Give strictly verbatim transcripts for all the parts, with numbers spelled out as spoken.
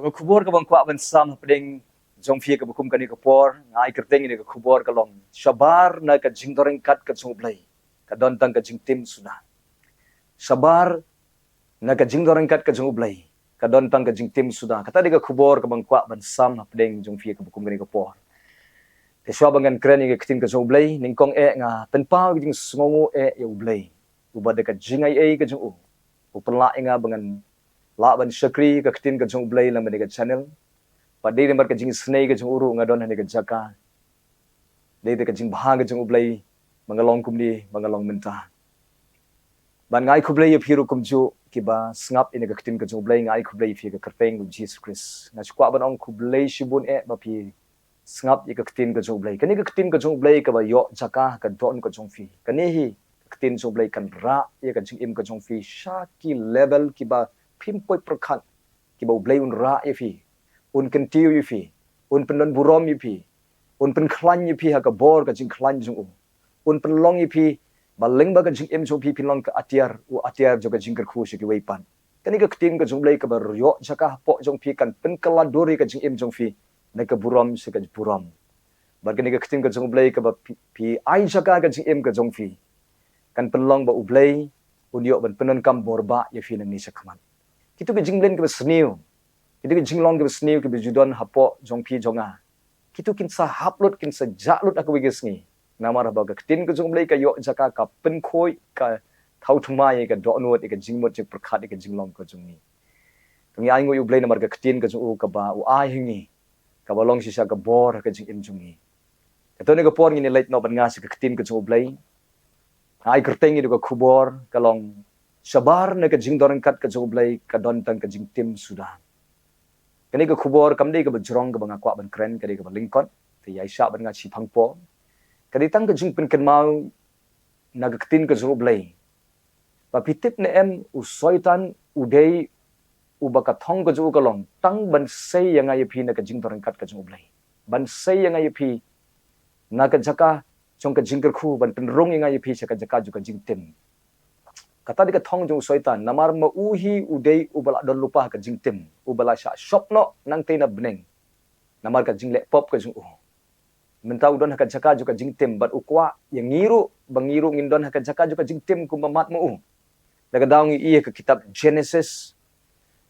Ka khubor kaba nga kwah ban sam hapdeng jong phi kaba kum kane ka por, nga ai kyrteng ïa ka khubor ka long, shabar na ka jingdon ryngkat ka jong U Blei ka don tang ka jingtim suda. Shabar na ka jingdon ryngkat ka jong U Blei ka don tang ka jingtim suda. Kata dei ka khubor kaba nga kwah ban sam hapdeng jong phi kaba kum kane ka por. Te shuwa ba ngan kren ïa ka ktien ka jong U Blei, nyngkong eh nga pynpaw ïa ka jingsngewnguh eh ïa U Blei, uba da ka jingaiei ka jong u, u pynlah ïa nga ba ngan lah ban shakri ka ktien ka jong U Blei lang bad ïa ka channel. Bad dei namar ka jingisynei ka jong u ruh nga don ha kane ka jaka. Dei da ka jingbha ka jong U Blei ba nga long kumne, ba nga long mynta. Bad nga ai khublei ïa phi ruh kumjuh kiba sngap ïa ka ktien ka jong U Blei, nga ai khublei ïa phi ha ka kyrteng U Jisu Khrist. Nga shu kwah ban ong khublei shibun eh ba phi sngap ïa ka ktien ka jong U Blei. Kane ka ktien ka jong U Blei kaba ïoh jaka ha ka dohnud ka jong phi. Kane hi ka ktien jong U Blei kan rah ïa ka jingim ka jong phi sha ki level kiba phim poi pyrkhat, kiba U Blei un rah ïa phi, un kyntiew ïa phi, un pyndon burom ïa phi, un pynkhlaiñ ïa phi ha ka bor ka jingkhlaiñ jong u, un pynlong ïa phi ba lyngba ka jingim jong phi phin long ka atiar, u atiar jong ka jingkyrkhu sha kiwei pat. Kane ka ktien ka jong U Blei kaba ïoh jaka hapoh jong phi kan pynkylla dur ïa ka jingim jong phi na ka burom sha ka burom. Bad kane ka ktien ka jong U Blei kaba phi, phi ai jaka ka jingim ka jong phi, kan pynlong ba U Blei un ïoh ban pyndonkam bor bah ïa phi nangne shakhmat. Kito ki jingmlien kiba sniew, kito ki jinglong kiba sniew kiba ju don hapoh jong phi jong nga, kito kin sa hap lut, kin sa jah lut ha kawei ka sngi. Namar haba ka ktien ka jong U Blei ka ïoh jaka, ka pynkhuid, ka thaw thymmai ïa ka dohnud, ïa ka jingmut jingpyrkhat, ïa ka jinglong ka jong ngi. Ka ngi ainguh ïa U Blei namar ka ktien ka jong u kaba u ai ha ngi, kaba long shisha ka bor ha ka jingim jong ngi. Kato kane ka por ngin ïa leit noh bad nga sha ka ktien ka jong U Blei. Nga ai kyrteng ïa ka khubor ka long, shabar na ka jingdon ryngkat ka jong U Blei ka don tang ka jingtim suda. Kane ka khubor kam dei kaba jrong kaba nga kwah ban kren, ka dei kaba lyngkot, te ïaishah bad nga shiphang por. Ka dei tang ka jingpynkynmaw na ka ktien ka jong U Blei ba phi tip ne em, u Soitan u dei uba ka thong ka jong u ka long tang ban sei ïa nga ïa phi na ka jingdon ryngkat ka jong U Blei, ban sei ïa nga ïa phi na ka jaka jong ka jingkyrkhu, ban pynrung ïa nga ïa phi sha ka jaka jong ka jingtim. Kata dei ka thong jong u Soitan, namar ma u hi u dei uba la don lypa ha ka jingtim, uba la shah shop noh nangtei na bneng namar ka jingleh pop ka jong u. Mynta u don ha ka jaka jong ka jingtim bad u kwah ïa ngi ruh ba ngi ruh ngin don ha ka jaka jong ka jingtim kumba mad ma u. Da ka daw ngi i ha ka kitab Genesis,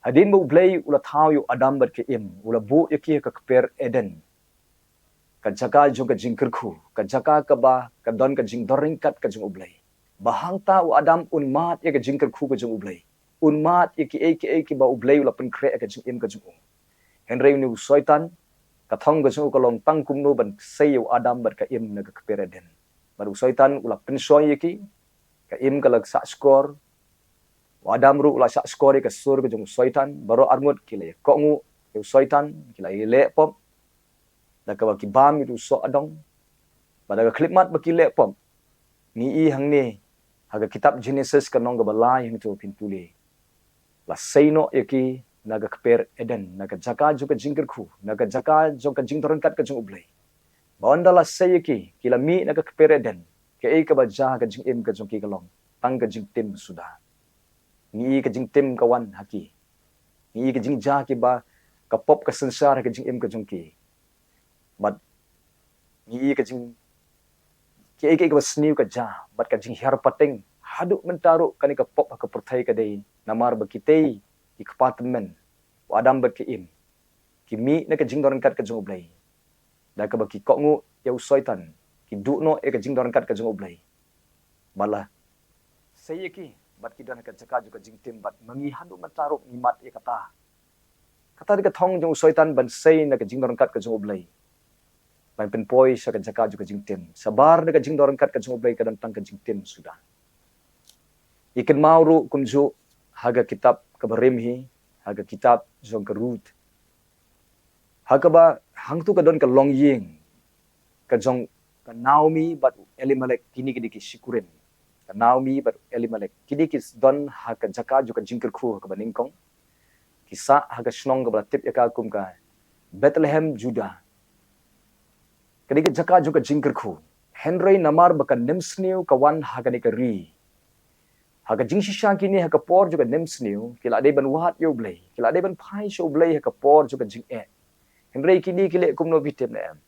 hadien ba U Blei u la thaw ïa u Adam bad ka Im, u la buh ïa ki ha ka kper Eden, ka jaka jong ka jingkyrkhu, ka jaka kaba ka don ka jingdon ryngkat ka jong U Blei. Ba hangta u Adam un mad ïa ka jingkyrkhu ka jong U Blei, un mad ïa kiei kiei kiba U Blei u la pynkhreh ha ka jingim ka jong u. Hynrei une u Soitan, ka thong ka jong u ka long tang kumno ban sei ïa u Adam bad ka Im na ka kper Eden. Bad u Soitan u la pynshoi ïa ki, ka Im ka la sah shkor, u Adam ruh u la sah shkor ïa ka sur ka jong u Soitan, baroh arngut ki la ïa kohnguh ïa u Soitan, ki la ïa leh pop da kaba ki bam ïa u soh adong. Bad da ka khyllipmat ba ki leh pop, ngi i hangne ha ka kitab Genesis ka lynnong kaba lai hangto, phin pule, la sei noh ïa ki na ka kper Eden, na ka jaka jong ka jingkyrkhu, na ka jaka jong ka jingdon ryngkat ka jong U Blei. Ba ynda la sei ïa ki, ki la mih na ka kper Eden, kaei kaba jia ha ka jingim ka jong ki ka long tang ka jingtim suda. Ngi i ka jingtim ka wan ha ki. Ngi i ka jingjia kiba, ka pop ka synshar ha ka jingim ka jong ki. Bad ngi i ka jing, kiei kiei kaba sniew ka jia, bad ka jinghiar pateng haduh mynta ruh kane ka pop ha ka pyrthei ka dei namar ba kitei ki kpa tymmen, u Adam bad ka Im, ki mih na ka jingdon ryngkat ka jong U Blei. Da kaba ki kohnguh ïa u Soitan, ki duh noh ïa ka jingdon ryngkat ka jong U Blei. Bad la sei ïa ki bad ki don ha ka jaka jong ka jingtim, bad ma ngi haduh mynta ruh ngi mad ïa kata. Kata dei ka thong jong u Soitan ban sei na ka jingdon ryngkat ka jong U Blei, ban pynpoi sha ka jaka jong ka jingtim. Shabar na ka jingdon ryngkat ka jong U Blei ka don tang ka jingtim suda. Ngi kynmaw ruh kumjuh ha ka kitab kaba rim hi, ha ka kitab jong ka Ruth, ha kaba hangto ka don ka longïing ka jong ka Naomi bad u Elimelek, kine ki dei ki shikurim. Ka Naomi bad u Elimelek, ki dei ki don ha ka jaka jong ka jingkyrkhu ha kaba nyngkong. Ki sah ha ka shnong kaba la tip ïa ka kum ka Bethlehem Judah. Ka dei ka jaka jong ka jingkyrkhu. Hynrei namar ba ka nemsniew ka wan ha kane ka ri, Ha ka jingshisha kine ha ka por jong ka nemsniew, ki la dei ban wad ïa U Blei, ki la dei ban phai sha U Blei ha ka por jong ka jingeh. Hynrei kine ki leh kumno, phi tip ne em?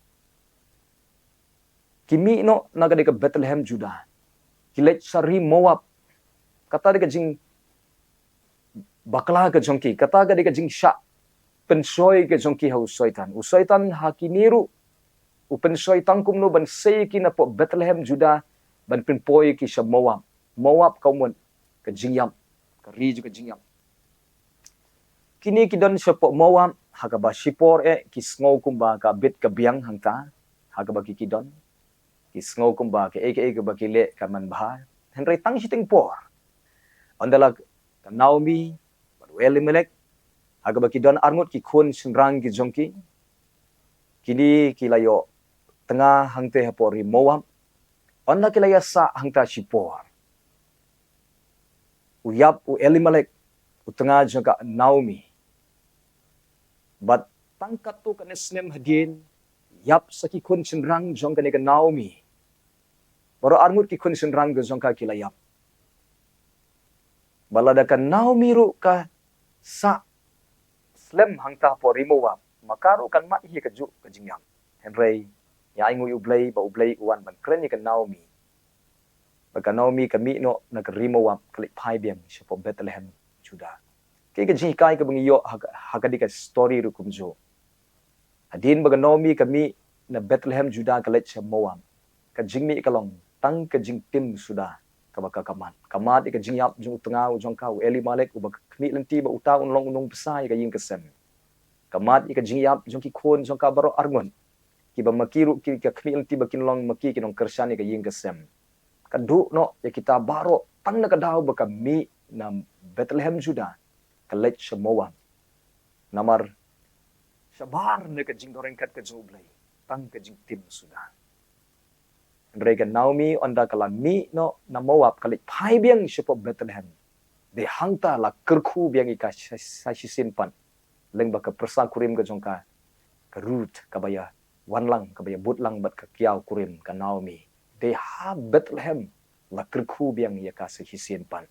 Ki mih noh na ka dei ka Bethlehem Judah. Ki leit sha ri Moab. Kata dei ka jingbakla ka jong ki. Kata ka dei ka jingshah pynshoi ka jong ki ha u Soitan. U Soitan ha kine ruh u pynshoi tang kumno ban sei ki napoh Bethlehem Judah ban pynpoi ki sha Moab. Moab ka mut ka jingïap, ka ri jong ka jingïap. Kine ki don shapoh Moab, ha kaba shipor eh ki sngew kumba ka bit ka biang hangta, ha kaba ki, ki don. Ki sngew kumba kaei kaei kaba ki leh ka man bha. Hynrei tang shiteng por, ynda la ka Naomi bad u Elimelek, ha kaba ki don arngut ki khun shynrang ki jong ki, kine ki la ïoh tnga hangta hapoh ri Moab. Ynda ki la ïa sah hangta shipor, u ïap u Elimelek u tnga jong ka Naomi. Bad tang katto katne snem hadien, ïap sa ki khun shynrang jong kane ka Naomi. Baroh arngut ki khun shynrang ka jong ka ki la ïap. Bad lada ka Naomi ruh ka sah slem hangta hapoh ri Moab, ma ka ruh kan mad hi kajuh ka jingïap. Hynrei ïa ainguh ïa U Blei ba U Blei u wan ban kren ïa ka Naomi. Ba ka Naomi ka mih noh na ka ri Moab, ka leit phai biang shapoh Bethlehem Judah. Kaei ka jinghikai kaba ngi ïoh ha ka, ha ka dei ka story ruh kumjuh. Hadien ba ka Naomi ka mih na Bethlehem Judah ka leit sha Moab, ka jingmih ka long tang ka jingtim suda kaba ka, ka mad. Ka mad ïa ka jingïap jong u tnga u jong ka u Elimelek uba ka khmih lynti ba uta un long u nongbsa ïa ka ïing ka sem. Ka mad ïa ka jingïap jong ki khun jong ka baroh arngut, kiba ma ki ruh ki, ka khmih lynti ba kin long ma ki ki nongkyrshan ïa ka ïing ka sem. Ka duh noh ïa kita baroh tang na ka daw ba ka mih na Bethlehem Judah ka leit sha Moab. Namar shabar na ka jingdon ryngkat ka jong U Blei, tang ka jingtim suda. Hynrei ka Naomi ynda ka la mih noh na Moab ka leit phai biang shapoh Bethlehem, dei hangta la kyrkhu biang ïa ka sa, sa shisien pat. Lyngba ka pyrsa kurim ka jong ka, ka Ruth, kaba ïa wan lang, kaba ïa bud lang bad ka kiaw kurim ka Naomi. Dei ha Bethlehem la kyrkhu biang ïa ka sa shisien pat.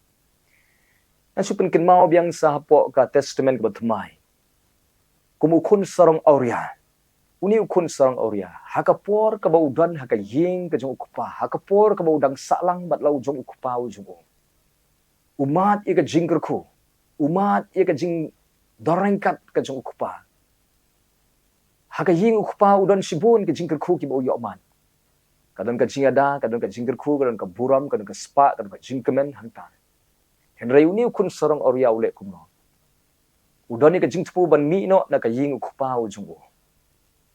Ngan shu pynkynmaw biang sa hapoh ka Testament kaba thymmai. Kum u khun sarong awria. Une u khun sarong awria, ha ka por kaba u don ha ka ïing ka jong u kpa, ha ka por kaba u dang sah lang bad la u jong u kpa u jong u, u mad ïa ka jingkyrkhu, u mad ïa ka jingdon ryngkat ka jong u kpa. Ha ka ïing u kpa u don shibun ka jingkyrkhu kiba u ïoh mad. Ka don ka jingada, ka don ka jingkyrkhu, ka don ka burom, ka don ka spah, ka don ka jingkmen hangta. Hynrei une u khun sarong awria u leh kumno? U don ïa ka jingthmu ban mih noh na ka ïing u kpa u jong u.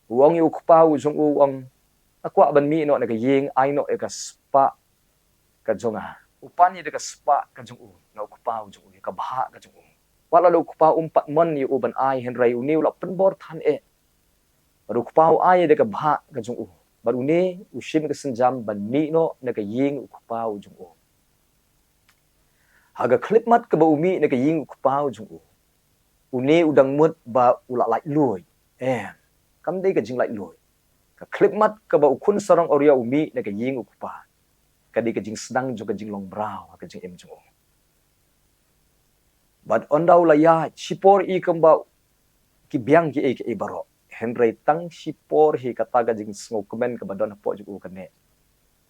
U ong ïa u kpa u jong u, u ong, nga kwah ban mih noh na ka ïing, ai noh ïa ka spah ka jong nga. U pan ïa da ka spah ka jong u na u kpa u jong u, ïa ka bhah ka jong u. Wat la da u kpa um pat mon ïa u ban ai, hynrei une u la pynbor than eh. Bad u kpa u ai ïa da ka bhah ka jong u. Bad une u shim ka sienjam ban mih noh na ka ïing u kpa u jong u. Ha ka khyllipmat kaba u mih na ka ïing u kpa u jong u, une u dang mut ba u la laitluid. Em, kam dei ka jinglaitluid. Ka khyllipmat kaba u khun sarong awria u mih na ka ïing u kpa, ka dei ka jingsdang jong ka jinglong mraw ha ka jingim jong u. Bad ynda u la ïaid, shipor i kumba ki biang kiei kiei baroh. Hynrei tang shipor hi kata ka jingsngewkmen kaba don hapoh jong u kane.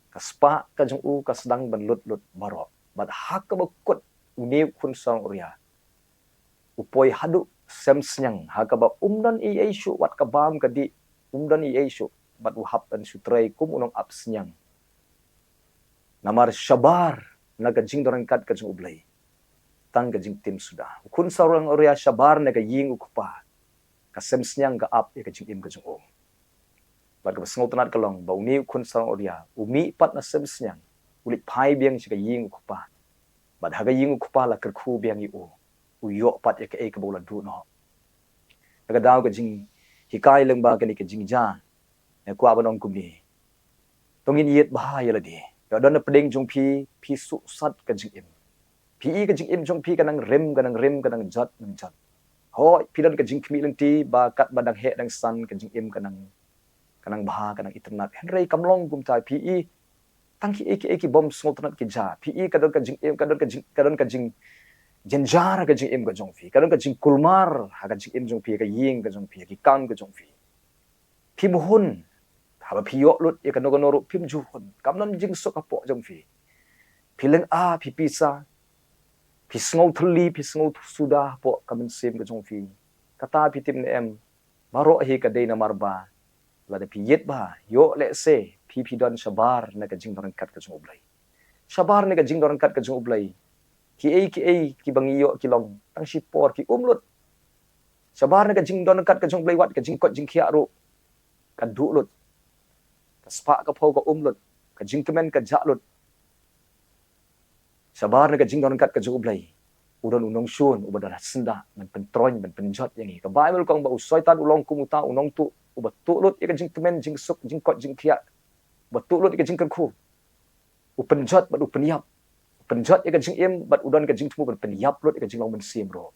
Ka spah ka jong u ka sdang ban lut lut baroh. Bad ha kaba kut une u khun sarong awria u poi haduh sem sniang, ha kaba um don ei ei shuh, wat ka bam ka dih um don ei ei shuh. Bad u hap ban shu trei kum u nongap sniang. Namar shabar na ka jingdon ryngkat ka jong U Blei, tang ka jingtim suda. U khun sarong awria shabar na ka ïing u kpa, ka sem sniang ka ap ïa ka jingim ka jong u. Bad kaba sngewtynnat ka long ba une u khun sarong awria u mih pat na sem sniang, u leit phai biang sha ka ïing u kpa. Bad ha ka ïing u kpa la kyrkhu biang ïa u, u ïoh pat ïa kaei kaba u la duh noh. Na ka daw ka jinghikai lyngba kane ka jingjia, nga kwah ban ong kumne. To ngin ïeit bha ïa lade. Ïoh don na pdeng jong phi, phi suhsat ka jingim. Phi i ka jingim jong phi ka nang rim, ka nang rim, ka nang jot, nang jot. Hooid, phi don ka jingkhmih lynti ba katba dang heh dang san ka jingim ka nang, ka nang bha, ka nang itynnat. Hynrei kam long kumta, phi i Tang kiei kiei ki bym sngewtynnat ki jia. Phi i ka don ka jingim, ka don ka jing, ka don ka jing, jynjar ha ka jingim ka jong phi. Ka don ka jingkulmar ha ka jingim jong phi, ha ka ïing ka jong phi, ha ki kam ka jong phi. Phi mhun, haba phi ïoh lut ïa kano kano ruh phim ju hun. Kam don jingsuk hapoh jong phi. Phi lynga, phi pisa, phi sngewthylli, phi sngewsuda hapoh ka mynsiem ka jong phi. Kata phi tip ne em, baroh hi ka dei namar ba lada phi ïit bha, ïoh lehse phi, phi don shabar na ka jingdon ryngkat ka jong U Blei. Shabar na ka jingdon ryngkat ka jong U Blei. Kiei kiei kiba ngi ïoh ki long tang shipor, ki um lut. Shabar na ka jingdon ryngkat ka jong U Blei, wat ka jingkoit jingkhiah ruh ka duh lut. Ka spah ka phew ka um lut. Ka jingkmen ka jah lut. Shabar na ka jingdon ryngkat ka jong U Blei, u don u nongshun uba don ha syndah ban pyntroiñ, ban pynjot ïa ngi. Ka Baibl ka ong ba u Soitan u long kum uta u nongtuh uba tuh lut ïa ka jingkmen, jingsuk, jingkoit jingkhiah, uba tuh lut ïa ka jingkyrkhu. U pynjot bad u pynïap. U pynjot ïa ka jingim bad u don ka jingthmu ban pynïap lut ïa ka jinglong mynsiem ruh.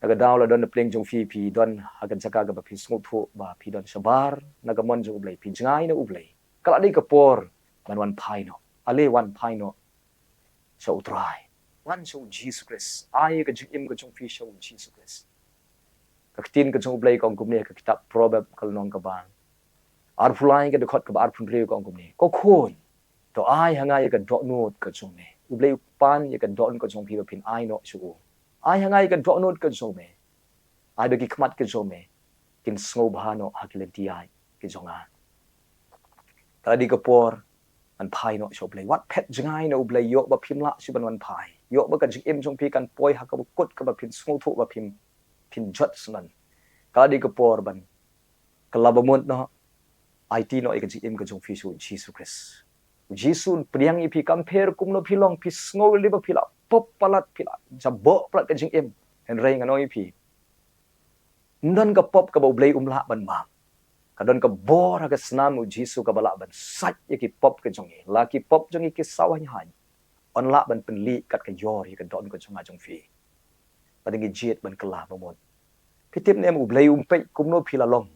Lada ka daw la don na pdeng jong phi, phi don ha ka jaka kaba phi sngewthuh ba phi don shabar na ka mon jong U Blei, phi jngai na U Blei, ka la dei ka por ban wan phai noh. Ale wan phai noh sha U Trai. Wan sha U Jisu Khrist. Ai ka jingim ka jong phi sha U Jisu Khrist. Ka ktien ka jong U Blei ka ong kumne, ka kitab Proverb ka lynnong kaba arphew lai, ka dkhot kaba arphew hynriew ka ong kumne: Ko khun, to ai ha nga ïa ka dohnud ka jong me. U Blei u pan ïa ka dohnud ka jong phi ba phin ai noh sha u. Ai ha nga ïa ka dohnud ka jong me. Ai ba ki khmat ka jong me kin sngewbha noh ha ki lynti ïaid ki jong nga. Ka la dei ka por ban phai noh sha U Blei. Wat phet jngai na U Blei, ïoh ba phim lah shuh ban wan phai. Ïoh ba ka jingim jong phi kan poi ha kaba kut kaba phin sngewthuh ba phim, phin jot shuh. Ka la dei ka por ban kylla bamut noh, aiti noh ïa ka jingim ka jong phi sha U Jisu Khrist. U Jisu un pdiang ïa phi, kam pher kumno phi long, phi sngew lei ba phi la pop palat, phi la jaboh palat ka jingim. Hynrei ngan ong ïa phi, ym don ka pop kaba U Blei um lah ban map. Ka don ka bor ha ka snam U Jisu kaba lah ban sait ïa ki pop ka jong ngi. La ki pop jong ngi ki saw haiñ haiñ, yn lah ban pynlih kat ka ïor ïa ka dohnud ka jong nga jong phi. Bad ngi jied ban kylla bamut. Phi tip ne em, U Blei um peit kumno phi la long.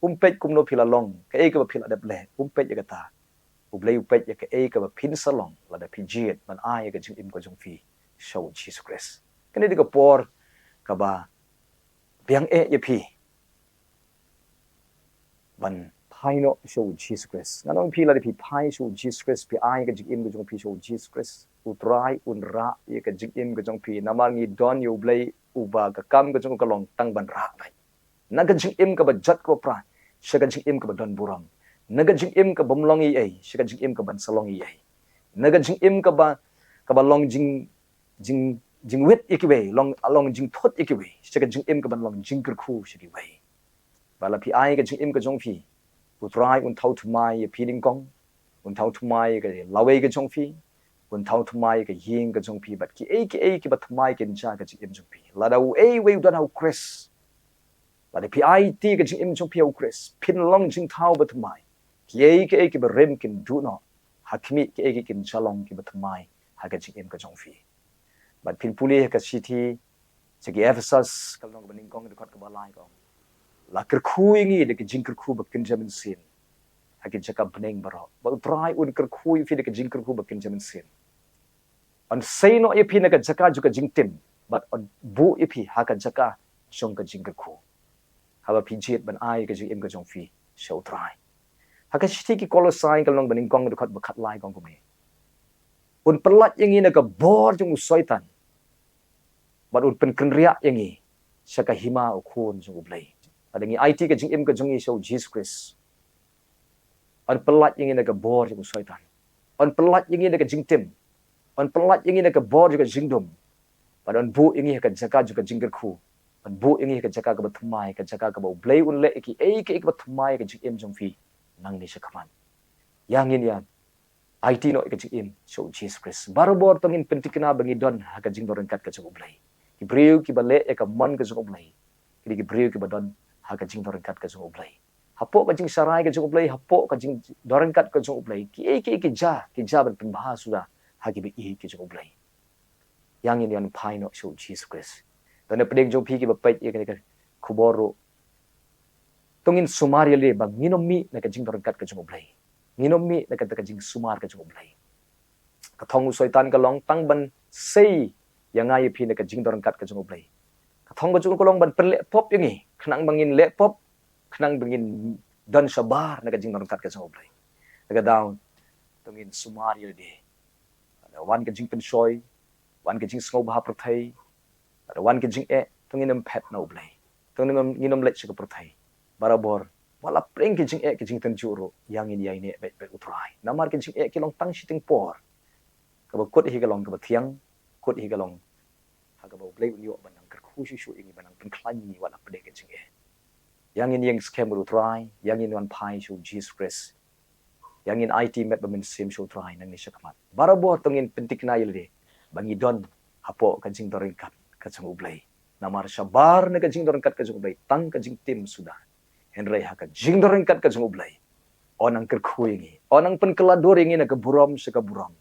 Um peit kumno phi la long, kaei kaba phi la dep leh, um peit ïa kata. U Blei u peit ïa kaei kaba phin sa long lada phi jied ban ai ïa ka jingim ka jong phi sha U Jisu Khrist. Kane dei ka por kaba biang eh ïa phi ban phai noh sha U Jisu Khrist. Ngan ong ïa phi, lada phi phai sha U Jisu Khrist, phi ai ka jingim ka jong phi sha U Jisu Khrist, U Trai un rah ïa ka jingim ka jong phi. Namar ngi don ïa U Blei uba ka kam ka jong u ka long tang ban rah beit. Na ka jingim kaba jot kaba pra sha ka jingim kaba don burom. Na ka jingim ka bym long ei ei sha ka jingim kaban sa long ei ei. Na ka jingim kaba, kaba long jing, jing, jingwit ïa kiwei, long, long jingthut ïa kiwei, sha ka jingim kaban long jingkyrkhu sha kiwei. Ba la phi ai ka jingim ka jong phi, U Trai un thaw thymmai ïa phi nyngkong, un thaw thymmai ïa ka lawei ka jong phi, un thaw thymmai ïa ka ïing ka jong phi, bad kiei kiei kiba thymmai kin jia ha ka jingim jong phi. Lada uei uwei u don ha U Khrist, lada phi aiti ka jingim jong phi ha U Khrist, phin long jingthaw ba thymmai. Kiei kiei kiba rim kin duh noh. Ha khmih, kiei kiei kin jia long kiba thymmai ha ka jingim ka jong phi. Bad phin pule ha ka shithi sha ki Ephesus ka lynnong kaba nyngkong, dkhot kaba lai, ka ong: La kyrkhu ïa ngi da ka jingkyrkhu ba kynja mynsiem ha ki jaka bneng baroh. Ba U Trai un kyrkhu ïa phi da ka jingkyrkhu ba kynja mynsiem. Un sei noh ïa phi na ka jaka jong ka jingtim, bad un buh ïa phi ha ka jaka jong ka jingkyrkhu, haba phi jied ban ai ka jingim ka jong phi sha U Trai. Ha ka shithi ki Kolosai ka lynnong ba nyngkong, dkhot ba khatlai, ka ong kumne: Un pyllait ïa ngi na ka bor jong u Soitan, bad un pynkynriah ïa ngi sha ka hima u Khun jong U Blei. Lada ngi aiti ka jingim ka jong ngi sha U Jisu Khrist, un pyllait ïa ngi na ka bor jong u Soitan. Un pyllait ïa ngi na ka jingtim. Un pyllait ïa ngi na ka bor jong ka jingdum. Bad un buh ïa ngi ha ka jaka jong ka jingkyrkhu. Un buh ïa ngi ha ka jaka kaba thymmai, ka jaka kaba U Blei un leh ïa kiei kiei kiba thymmai ha ka jingim jong phi nangne shakhmat. Ïa ngin ïa aiti noh ïa ka jingim sha U Jisu Khrist. Barabor to ngin pynthikna ba ngi don ha ka jingdon ryngkat ka jong U Blei. Ki briew kiba leh ïa ka mon ka jong U Blei, ki dei ki briew kiba don ha ka jingdon ryngkat ka jong U Blei. Hapoh ka jingsharai ka jong U Blei, hapoh ka jingdon ryngkat ka jong U Blei, kiei kiei ki jia, ki jia ban pynbha suda ha kiba ïeit ki jong U Blei. Ïa ngin ïa phai noh sha U Jisu Khrist. To na pdeng jong phi kiba peit ïa kane ka khubor ruh, to ngin sumar ïa lade ba ngin ym mih na ka jingdon ryngkat ka jong U Blei. Ngin ym mih na kata ka jingsumar ka jong U Blei. Ka thong u Soitan ka long tang ban sei ïa nga ïa phi na ka jingdon ryngkat ka jong U Blei. Ka thong ka jong u ka long ban pynleh pop ïa ngi, khnang ba ngin leh pop, khnang ba ngin don shabar na ka jingdon ryngkat ka jong U Blei. Te ka daw, to ngin sumar ïa lade. Lada wan ka jingpynshoi, wan ka jingsngewbha pyrthei, lada wan ka jingeh, to ngin ym phet na U Blei. To ngin ym, ngin ym leit sha ka pyrthei. Barabor, wat la pdeng ka jingeh ka jingtynjuh ruh, ïa ngin ïaineh beit beit U Trai. Namar ka jingeh ki long tang shiteng por. Kaba kut hi ka long kaba thiang, kut hi ka long ha kaba U Blei un ïoh ban nang kyrkhu shuh shuh ïa ngi, ban nang pynkhlaiñ ïa ngi wat la pdeng ka jingeh. Ïa ngin ïeng skhem bad U Trai, ïa ngin wan phai sha U Jisu Khrist. Ïa ngin aiti met bad mynsiem sha U Trai nangne shakhmat. Barabor to ngin pynthikna ïa lade ba ngi don hapoh ka jingdon ryngkat ka jong U Blei. Namar shabar na ka jingdon ryngkat ka jong U Blei tang ka jingtim suda. Hynrei ha ka jingdon ryngkat ka jong U Blei, un nang kyrkhu ïa ngi, un nang pynkylla dur ïa ngi na ka burom sha ka burom,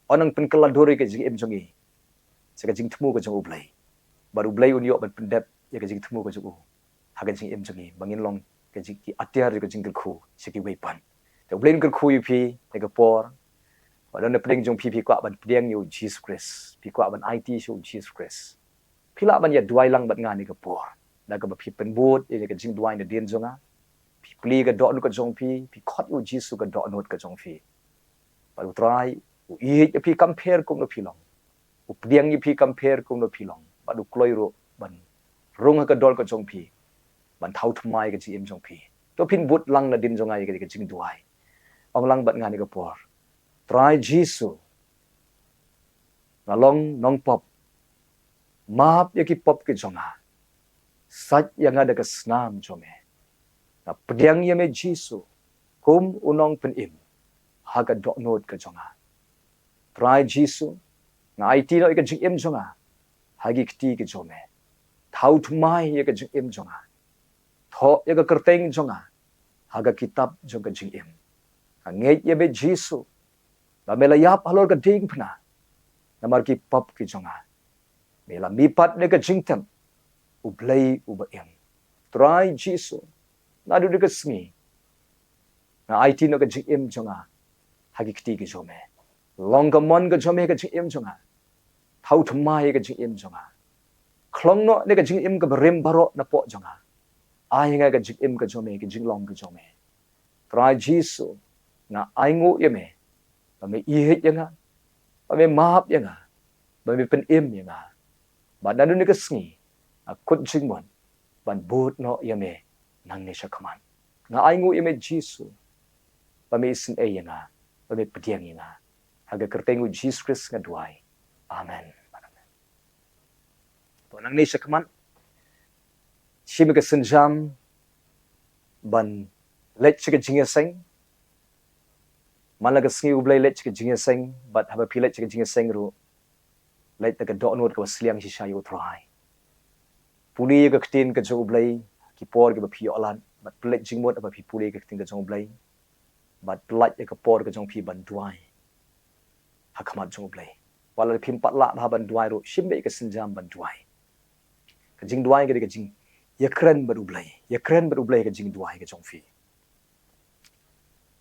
un nang pynkylla dur ïa ka jingim jong ngi sha ka jingthmu ka jong U Blei. Bad U Blei un ïoh ban pyndep ïa ka jingthmu ka jong u ha ka jingim jong ngi, ba ngin long ka jing, ki atiar ïa ka jingkyrkhu sha kiwei pat. Te U Blei un kyrkhu ïa phi ha ka por ba don na pdeng jong phi, phi kwah ban pdiang ïa U Jisu Khrist, phi kwah ban aiti sha U Jisu Khrist. Phi lah ban ïa duwai lang bad nga ha ka por, da kaba phi pynbud ïa ka jingduwai nadien jong nga. Phi plie ka dohnud ka jong phi, phi khot ïa U Jisu ka dohnud ka jong phi. Bad U Trai u ïeit ïa phi kumba phi long, u pdiang ïa phi kumba phi long, bad u kloi ruh ban rung ha ka dohnud ka jong phi, ban thaw thymmai ka jingim jong phi. To phin bud lang nadien jong nga ïa ka jingduwai. Ong lang bad nga ha ka por: Trai Jisu, nga long nongpop. Map ïa ki pop ki jong nga. Sait ïa nga da ka snam jong me. Nga pdiang ïa me Jisu kum u nongpynim ha ka dohnud ka jong nga. Trai Jisu, nga aiti noh ïa ka jingim jong nga ha ki kti ki jong me. Thaw thymmai ïa ka jingim jong nga. Thoh ïa ka kyrteng jong nga ha ka kitab jong ka jingim. Nga ngeit ïa me Jisu, ba me la ïap halor ka diengphna namar ki pop ki jong nga. Me la mihpat da ka jingtep U Blei uba im. Trai Jisu, naduh kane ka sngi nga aiti noh ka jingim jong nga ha ki kti ki jong me. Long ka mon ka jong me ha ka jingim jong nga. Thaw thymmai ïa ka jingim jong nga. Khlong noh ïa ka jingim kaba rim baroh napoh jong nga. Ai ïa nga ka jingim ka jong me, ka jinglong ka jong me. Trai Jisu, nga ainguh ïa me ba me ïeit ïa nga, ba me map ïa nga, ba me pynim ïa nga. Bad naduh kane ka sngi nga kut jingmut ban bud noh ïa me nangne shakhmat. Nga ainguh ïa me Jisu ba me isynei ïa nga, ba me pdiang ïa nga. Ha ka kyrteng U Jisu Khrist nga duwai. Amen. To nangne shakhmat shim ïa ka sienjam ban leit sha ka jingïaseng. Man la ka sngi U Blei leit sha ka jingïaseng, bad haba phi leit sha ka jingïaseng ruh, leit da ka dohnud kaba sliang shisha ïa U Trai. Pule ïa ka ktien ka jong U Blei ha ki por kiba phi ïoh lad, bad pynleit jingmut haba phi pule ïa ka ktien ka jong U Blei. Bad pynlait ïa ka por ka jong phi ban duwai ha khmat jong U Blei. Wat la phim pat lah bha ban duwai ruh, shim beit ïa ka sienjam ban duwai. Ka jingduwai ka dei ka jingïakren bad U Blei. Ïakren bad U Blei ha ka jingduwai ka jong phi.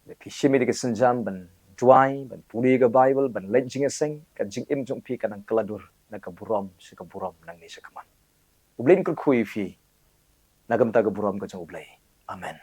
Lada phi shim ïa ka sienjam ban duwai, ban pule ka Baibl, ban leit jingïaseng, ka jingim jong phi kan nang kylla dur na ka burom sha ka burom nangne shakhmat. U Blei un kyrkhu ïa phi na ka bynta ka burom ka jong U Blei. Amen.